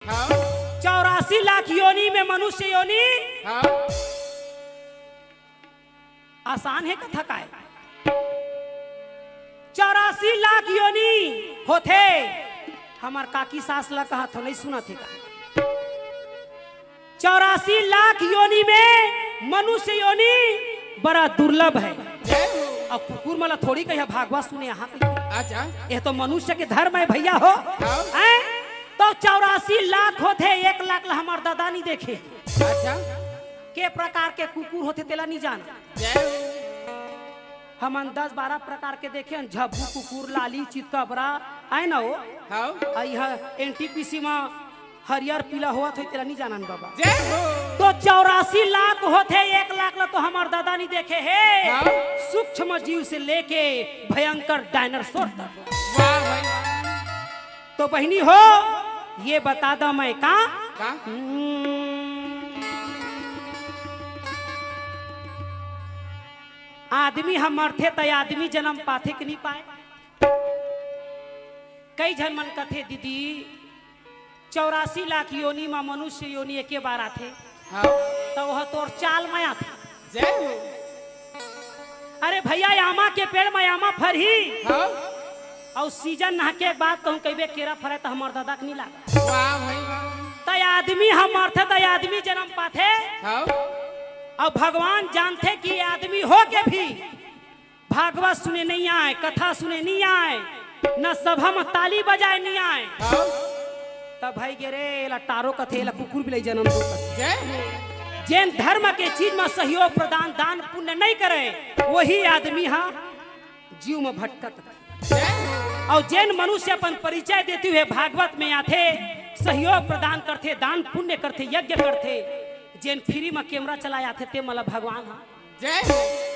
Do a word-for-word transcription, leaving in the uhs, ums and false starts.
हाँ। चौरासी लाख योनि में मनुष्य योनि। हाँ। आसान हे कथा काय? चौरासी लाख योनि होथे। हमर काकी सास ला कहत हो, नहीं सुनत हे का? चौरासी लाख योनि में मनुष्य योनि बड़ा दुर्लभ हे। जय हो। अब कुकुर मन ला थोड़ी कहिया भागवत सुने यहाँ कहिया। अच्छा। ये तो मनुष्य के धर्म हे भैया हो। हाँ। हैं? तो चौरासी लाख होथे, एक लाख ला हमर दादा नहीं देखे। अच्छा। के प्रकार के कुकुर होथे तेला नहीं जाना। जय हो। हमन दस बारह प्रकार के देखे हन, झब्बू कुकुर, लाली, चितकबरा, आय ना हो? हाँ। आ इहा एनटीपीसी में हरियर पीला होवत होही, तेला नहीं जानन बाबा। जय हो। तो चौरासी लाख होथे, एक लाख ला तो हमर दादा नहीं देखे हे। हाँ। सूक्ष्म जीव से लेके भयंकर डायनासोर तक। वाह भाई। तो बहिनी हो, ये बता दा मैं का? का? हम्म। आदमी ह मरथे त आदमी जन्म पाथे कि नहीं पाए? कई झन मन कथे, "दीदी, चौरासी लाख योनि म मनुष्य योनि एके बार आथे, हाँ। त वह तोर चाल म आथे।" जय हो। अरे भैया, आमा के पेड़ म आमा फरही। हाँ। अउ सीजन नहके के बाद कहूँ कहिबे केरा फरे त हमर दादा के नहीं लागे। वाह भाई वाह। त आदमी ह मरथे त आदमी जन्म पाथे। हाँ। अउ भगवान जानथे कि आदमी हो के भी भागवत सुने नहीं आए, कथा सुने नहीं आए, न सभा में ताली बजाए नहीं आए। हाँ। तब भाई गे रे, एला टारो कथे, एला कुकुर बिलाई जन्म दो कथे। जय हो। जेन धर्म के चीज में सहयोग प्रदान, दान पुण्य नहीं करे, वही आदमी हा जीव में भटकत। जय हो। अउ जेन मनुष्य अपन परिचय देते हुए भागवत में आथे, सहयोग प्रदान करथे, दान पुण्य करथे, यज्ञ करथे, जेन फ्री में कैमरा चलाए आथे, ते मला भगवान हा। जय हो।